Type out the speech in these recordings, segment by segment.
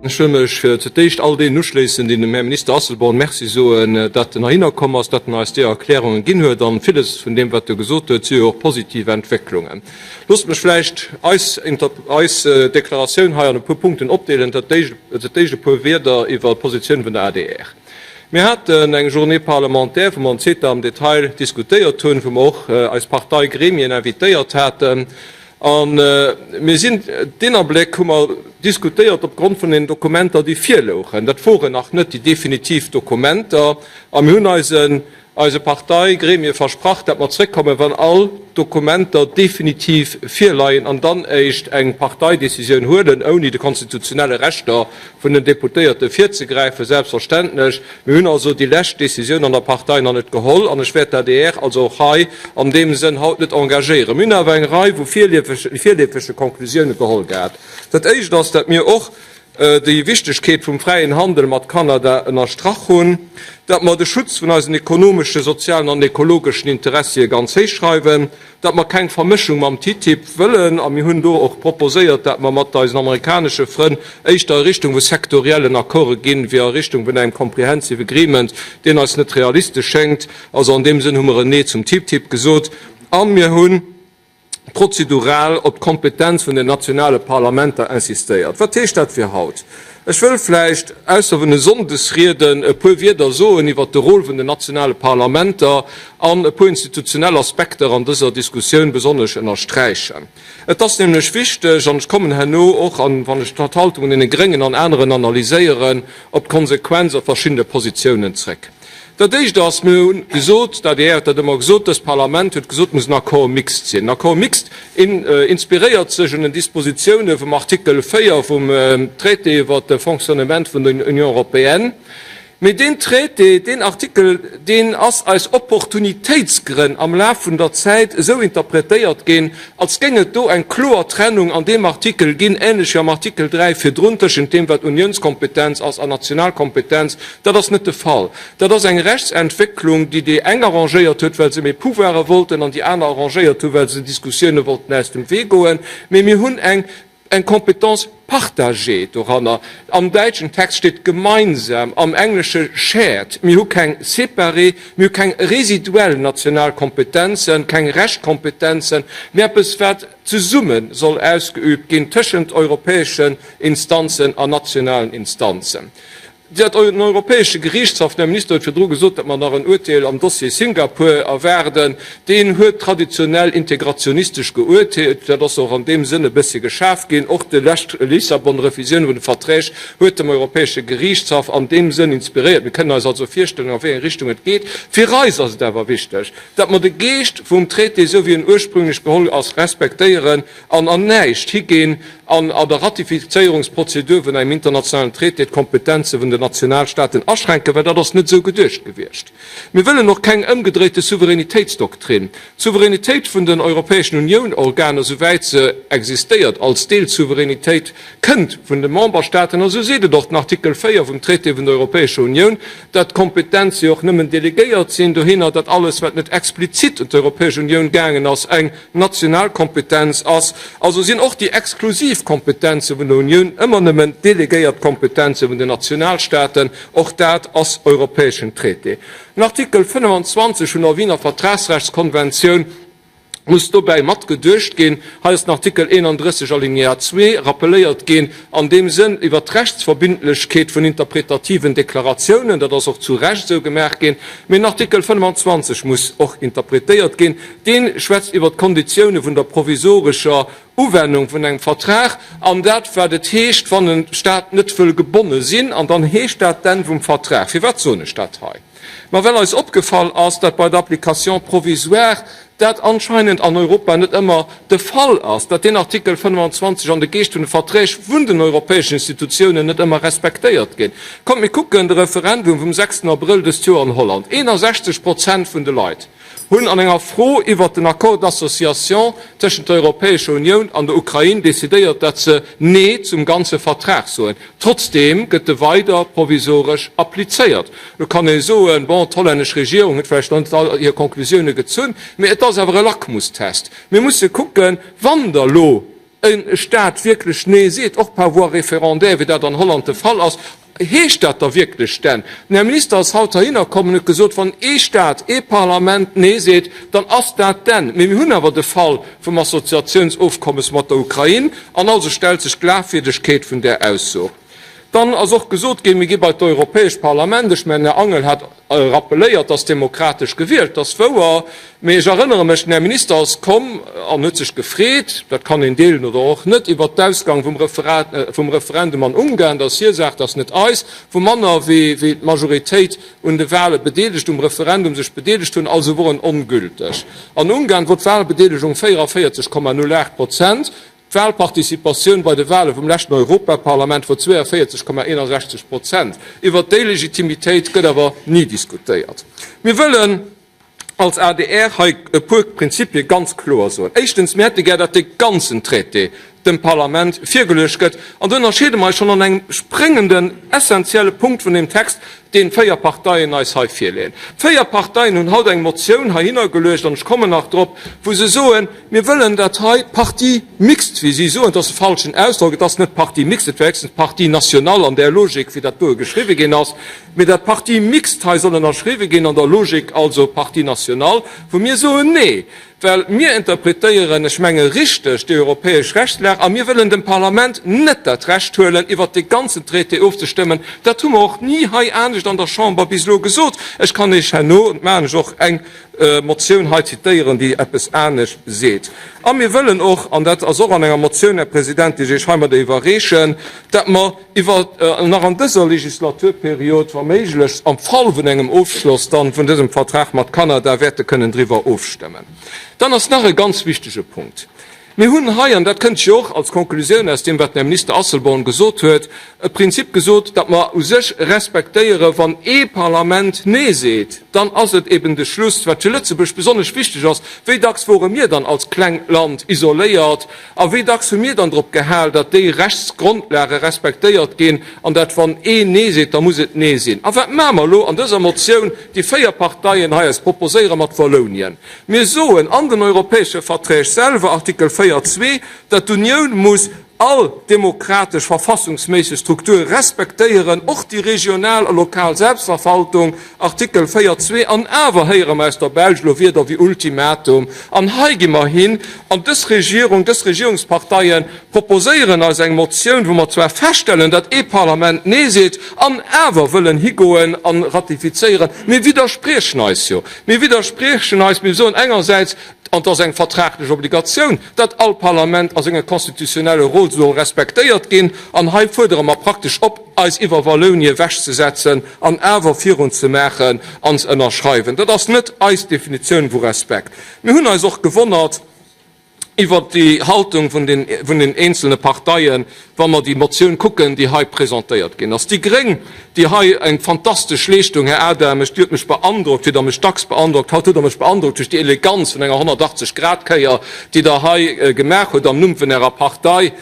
Ech wëll mech fir d'éischt all deenen uschléissen, déi dem Här Minister Asselborn Merci soen, datt en heihinner komm ass, datt en eis déi Erklärungen ginn huet. An villes vun deem, wat e gesot huet, si jo och positiv Entwécklungen. Loosst mech vläicht eis eis Deklaratioun hei an e puer Punkten opdeelen. Dat d'éischt e puer Wierder iwwer d'Positioun vun der adr. Mir haten eng Journée parlementaire, wou mer den CETA am Detail diskutéiert hunn, wou mer och eis Parteigremien invitéiert haten. A mir sinn, deen Abléck hu mer diskutéiert opgrond vun den Dokumenter, déi virlouchen. Dat woren nach net déi definitiv Dokumenter. A mir hunn eisen, eise Parteigremie versprach, dat mer zréckkommen, wann all d'Dokumenter definitiv virleien an dann éischt eng Parteidécisioun huelen, ouni de konstitutionelle Rechter vun den Deputéierte virzegräifen, selbstverständlech. Mir hunn also déi lescht Décisioun an der Partei nach net geholl an ech wäert d'ADR also och hei an deem Sënn haut net engagéieren. Mir hunn awer eng Rei vu virleefege Konklusioune geholl gehat. Dat Éischt ass, datt mir och déi Wichtegkeet vum fräien Handel mat Kanada ënnerstrach hunn, datt mer de Schutz vun eisen ekonomeschen, sozialen an ekologeschen Interessie ganz héich schreiwen, datt mer keng Vermëschung mam TTIP wëllen, a mir hunn do och proposéiert, datt mer mat eisen amerikanesche Frënn éischter a Richtung vu sektoriellen Accorde ginn, wéi a Richtung vun engem comprehensive agreement, deen eis net realistesch schéngt. Also an deem Sënn hu mer en Nee zum TTIP gesot a mir hu prozedural op d'Kompetenz vun den nationale Parlamenter insistéiert. Wat heescht dat fir haut? Ech wëll vläicht, ausser vun de Sonndesrieden, e puer Wierder soen iwwert de Rôle vun den nationale Parlamenter an e puer institutionell Aspekter an dëser Diskussioun besonnesch ënnersträichen. Et ass nämlech wichteg, an ech kommen herno och, an wann ech d'Haltung vun deene Gréngen an aneren analyséieren, op d'Konsequenz op verschiddene Positiounen zréck. Dat Éischt ass, mir hu gesot, d'ADR huet dat ëmmer gesot, dëst Parlament huet gesot, et muss en Accord mixte sinn. En Accord mixte inspiréiert sech un den Dispositioune vum Artikel 4 vum Traité iwwert de Fonctionnement vun der Union européenne. Mee deen Traité, deen Artikel, deen ass aus Opportunitéitsgrënn am Laf vun der Zäit esou interpretéiert ginn, als géing et do eng kloer Trennung an deem Artikel ginn, ähnlech wéi am Artikel 3 virdrun, tëschent deem, wat Unionskompetenz ass an national Kompetenz. Dat ass net de Fall. Dat ass eng Rechtsentwécklung, déi déi eng arrangéiert huet, well se méi Pouvoire wollten, an déi aner arrangéiert hu well se Diskussioune wollten aus dem Wee goen. Mee mir hunn eng eng Compétence partagée doranner. Am däitschen Text steet gemeinsam, am englesche shared. Mir hu keng séparé, mir hu keng residuell national Kompetenzen, keng Reschtkompetenzen, mee eppes, wat zesumme soll ausgeübt ginn tëschent europäeschen Instanzen an nationalen Instanzen. Dat den Europäesche Geriichtshaff, den Här Minister huet virdru gesot, datt mer nach en Urteel am Dossier Singapur erwaarden, deen huet traditionell integrationistesch geurteelt. Dat ass och an deem Sënn e bëssche geschaf ginn. Och déi lescht Lissabon-Revisioun vun de Verträg huet dem Europäesche Geriichtshaff an deem Sënn inspiréiert. Mir kënnen eis also virstellen, a wéi eng Richtung et geet. Fir eis ass et awer wichteg, datt mer de Geescht vum Traité, esou wéi en ursprünglech geholl ass, respektéieren an an näischt higinn an an der Ratifizéierungsprozedur vun engem internationalen Traité d'Kompetenze vun den Nationalstaaten aschränken, well dat ass net esou geduecht gewiescht. Mir wëllen och keng ëmgedréite Souveränitéitsdoktrin. D'Souveränitéit vun den Europäeschen Unioun-Organer, souwäit se existéiert als Deelsouveränitéit, kënnt vun de Memberstaaten, a sou seet et och den Artikel 4 vum Traité vun der Europäescher Unioun, datt d'Kompetenze jo och nëmmen delegéiert sinn dohinner, datt alles, wat net explizit un d'Europäesch Unioun gaangen ass, eng national Kompetenz ass. Also sinn och déi exklusiv Kompetenze vun der Unioun ëmmer nëmmen delegéiert Kompetenze vun den Nationalstaaten. Och dat ass europäeschen Traité. Den Artikel 25 vun der Wiener Vertragsrechtskonventioun muss dobäi matgeduecht ginn. Hei ass den Artikel 31 Alinéa 2 rappeléiert ginn, an deem Sënn iwwert d'Rechtsverbindlechkeet vun interpretativen Deklaratiounen. Dat ass och zu Recht esou gemaach ginn. Mee den Artikel 25 muss och interpretéiert ginn. Dee schwätzt iwwert d'Konditioune vun der provisorescher Uwennung vun engem Vertrag an dat, wat et heescht, wann e Stat net wëll gebonne sinn. An dann heescht dat d'Enn vum Vertrag. Firwat soen ech dat hei? Ma well eis opgefall ass, datt bei der Application provisoire dat anscheinend an Europa net ëmmer de Fall ass, datt deen Artikel 25 an de Geescht vun de Verträg vun den europäeschen Institutiounen net ëmmer respektéiert ginn. Kommt, mir kucken de Referendum vum 6 Abrëll dëst Joer an Holland. 61 Prozent vun de Leit hunn an enger Fro iwwert den Accord d'association tëschent der Europäescher Unioun an der Ukrain decidéiert, datt se Nee zum ganze Vertrag soen. Trotzdeem gëtt e weider provisoresch applizéiert. Lo kann ee soen, bon, d'hollännesch Regierung huet vläicht nach net all hir Conclusioune gezunn, mee et ass awer e Lackmustest. Mir musse kucken, wann der elo. e Stat wierklech Nee seet, och par voie référendaire, wéi dat an Holland de Fall ass, heescht dat da wierklech denn? Den Här Minister ass haut heihinner komm an huet gesot, wann ee Stat, ee Parlament Nee seet, dann ass dat denn. Mee mir hunn awer de Fall vum Assoziatiounsofkommes mat der Ukrain, an also stellt sech d'Glafwierdegkeet vun där Ausso. Dann ass och gesot ginn, mir gi bei d'Europäescht Parlament. Ech mengen, den Här Angel hat rappeléiert, dass demokratesch gewielt, dat ass wouer. Mee ech erënnere mech, den Här Minister ass komm an huet sech gefreet, dat kann een deelen oder och net, iwwert d'Ausgang vum Referendum an Ungarn, dat ass hir Saach, dat ass net eis, wou manner wéi d'Majoritéit un de Wahle bedeelegt, um Referendum sech bedeelegt hunn, also wor en ongülteg. An Ungarn wor d'Wahlbedeelegung 44,08 Prozent, D'Wahlparticipatioun bei de Wahle vum leschten Europaparlament wor 42,61 Prozent. Iwwert déi Legitimitéit gëtt awer ni diskutéiert. Mir wëllen als adr hei e puer Prinzipie ganz kloer soen. Éischtens, mir hätte gär, datt dee ganzen Traité dem Parlament virgeluecht gëtt. An do ënnerscheede mer eis schonn an engem spréngenden, essentielle Punkt vun deem Text, deen véier Parteien eis hei virleeën. Véier Parteien hunn haut eng Motioun heihinner geluecht, an ech kommen nach drop, wou se soen, Mir wëllen dat hei Partie mixte, wéi si soen, et ass e falschen Ausdrock, et ass net Partie mixte, et wär héchstens Partie nationale an där Logik, wéi dat doe geschriwwe ginn ass, mee dat Partie mixte hei soll ënnerschriwwe ginn an der Logik also Partie nationale, wou mir soen, Nee, well mir interpretéieren, ech menge richteg, déi europäesch Rechtslag a mir wëllen dem Parlament net dat Recht huelen, iwwert dee ganzen Traité ofzestëmmen. Dat hu mer och ni hei anescht an der Chamber bis elo gesot. Ech kann Iech herno, dat maachen ech och, eng Motioun hei zitéieren, déi eppes anescht seet. A mir wëllen och, an dat ass och an enger Motioun, Här President, déi ech Iech heimadder iwwerreechen, dat mer iwwer nach an dëser Legislaturperiod, wa méiglech am Fall vun engem Ofschloss dann vun dësem Vertrag mat Kanada, wäerte kënnen driwwer ofstëmmen. Dann ass nach e ganz wichtege Punkt. Mir hunn hei, an dat kënnt jo och als Konklusioun aus deem, wat den Här Minister Asselborn gesot huet, e Prinzip gesot, datt mer u sech respektéieren, wann ee Parlament Nee seet, dann ass et eben de Schluss, wat fir Lëtzebuerg besonnesch wichteg ass. Wéi dacks wore mir dann als klengt Land isoléiert a wéi dacks hu mir dann drop gehal, datt déi Rechtsgrondlage respektéiert ginn an dat wann een Nee seet, da muss et Nee sinn. A wat maache mer elo an dëser Motioun, déi véier Parteien hei eis proposéiere mat Wallounien? Mir soen an den europäesche Verträg selwer, Artikel 4, 2, datt d'Unioun muss all demokratesch verfassungsméisseg Struktur respektéieren, och déi regional a lokal Selbstverwaltung, Artikel 4, 2. An awer héiere mer aus der Belsch elo Wierder wéi Ultimatum. An hei gi mer hin, an dës Regierung, dës Regierungsparteie proposéieren eis eng Motioun, wou mer zwar feststellen, datt ee Parlament Nee seet, an awer wëllen higoen a ratifizéieren. Mir widderspriechen eis jo. Mir widderspriechen eis. Mir soen engersäits, an et ass eng vertraglech Obligatioun, datt all Parlament a senge constitutionnelle Rôle soll respektéiert ginn, an hei fuerdere mer praktesch op, eis iwwer Wallounie ewechzesetzen an awer virunzemaachen an ze ënnerschreiwen. Dat ass net eis Definitioun vu Respekt. Mir hunn eis och gewonnert, iwwert déi Haltung vun den, vun den eenzelne Parteien, wa mer déi Motioun kucken, déi hei presentéiert ginn ass. Déi Gréng, déi hei eng fantastesch Leeschtung, Här Adam, ech, Dir hutt mech beandrockt, wéi Der mech dacks beandrockt, haut hutt Der mech beandrockt duerch déi Eleganz vun enger 180 Grad Kéier, déi Der hei gemaach hutt am Numm vun Ärer Partei.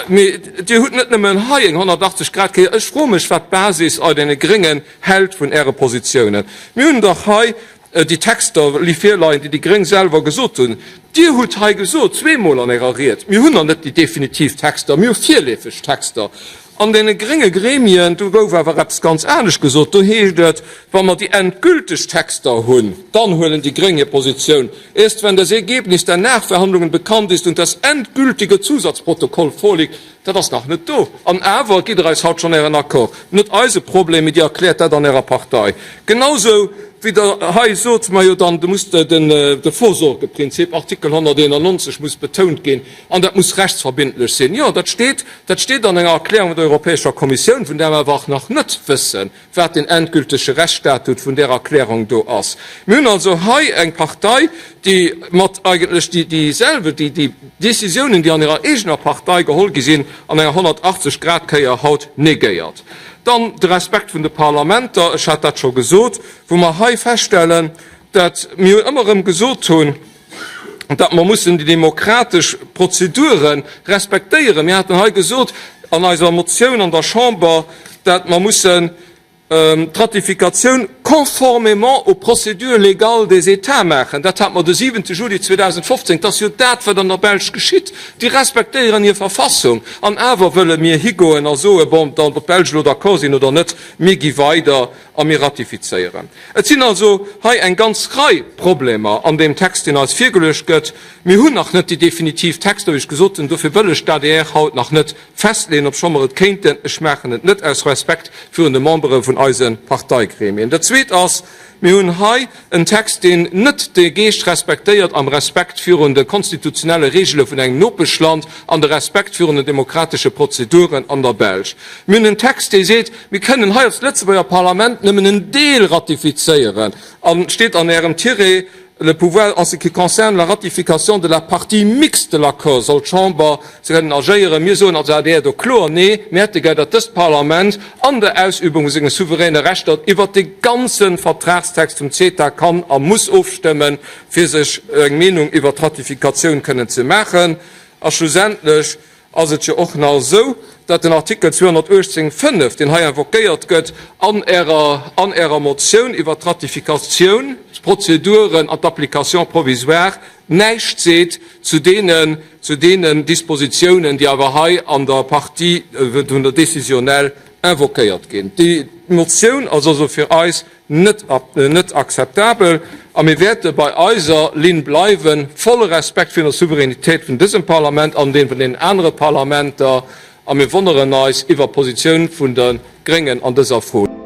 Mee Dir hutt net nëmmen hei eng 180 Grad Kéier, ech froe mech, wat d'Basis ei deene Gréngen hält vun Äre Positiounen. Mir hunn dach hei déi Texter li virleien, déi déi Gréng selwer gesot hunn. Dir hutt hei gesot, zweemol an Ärer Ried, mir hunn nach net déi definitiv Texter, mir hu virleefeg Texter. An deene grénge Gremien, do gouf awer eppes ganz anescht gesot. Do heescht et, wa mer déi endgülteg Texter hunn, dann huelen déi Gréng hir Positioun. Erst wenn das Ergebnis der Nachverhandlungen bekannt ist und das endgültige Zusatzprotokoll vorliegt, Dat ass nach net do. An awer gitt Der eis haut schonn Ären Accord. Net eise Problem, mee Dir erkläert dat an Ärer Partei. Genausou wéi Der hei sot, majo dann, do muss de Vorsorgeprinzip, Artikel 191, muss betount ginn an dat muss rechtsverbindlech sinn. Jo, dat steet, dat steet an enger Erklärung vun der Europäescher Kommissioun, vun där mer awer och nach net wëssen, wat den endgültege Rechtsstatut vun där Erklärung do ass. Mir hunn also hei eng Partei, déi mat eigentlech déi selwe, déi déi Décisiounen, déi an hirer eegener Partei geholl gi sinn, an enger 180 Grad Kéier haut negéiert. Dann de Respekt vun de Parlamenter, ech hat dat scho gesot, wou mer hei feststellen, dat mir ëmmer erëm gesot hunn, datt mer mussen déi demokratesch Prozedure respektéieren. Mir haten hei gesot an eiser Motioun an der Chamber, datt mer mussen d'Ratifikatioun. Conformément aux procédures légales des États maachen. Dat hate mer de 7 Juli 2015. Et ass jo dat, wat an der Belsch geschitt. Déi respektéieren hir Verfassung. An awer wëlle mir higoen a soen, bon, dann, ob d'Belsch elo d'accord sinn oder net, mir gi weider a mir ratifizéieren. Et sinn also hei eng ganz Rei Problemer an deem Text, deen eis virgeluecht gëtt. Mir hunn nach net déi definitiv Texter, wéi ech gesot hunn. Dofir wëll ech d'ADR haut nach net Festleeën, obscho mer et kéinten. Ech maachen et net aus Respekt virun de Membere vun eise Parteigremien. Dat Zweet ass, Mir hunn hei en Text, deen net de Geescht respektéiert am Respekt virun de konstitutionelle Regele vun engem Nopeschland an de Respekt virun den demokratesche Prozeduren an der Belsch. Mir hunn en Text, dee seet, mir kënnen hei als Lëtzebuerger Parlament nëmmen en Deel ratifizéieren, an steet an Ärem Tiret, Le pouvoir en ce qui concerne la ratification de la partie mixte de l'accord soll d'Chamber kënnen agéieren. Mir soen als adr do kloer Nee. Mir hätte gär, datt dëst Parlament an der Ausübung vu senge souveräne Rechter iwwert de ganze Vertragstext vum CETA kann a muss ofstëmmen, fir sech eng Meenung iwwert d'Ratifikatioun kënnen ze maachen. A schlussendlech ass et jo och nach esou, datt den Artikel 218, 5, deen hei invoquéiert gëtt an Ärer, an Ärer Motioun iwwert d'Ratifikatioun, d'Prozeduren an d'Application provisoire, näischt seet zu deenen, zu deenen Dispositiounen, déi awer hei an der Partie vun der Décisionnelle invoquéiert ginn. Déi Motioun ass also fir eis net net akzeptabel a mir wäerte bei eiser Linn bleiwen, volle Respekt virun der Souveränitéit vun dësem Parlament an deem vun deenen anere Parlamenter, a mir wonneren eis iwwer d'Positioun vun de Gréngen an dëser Fro.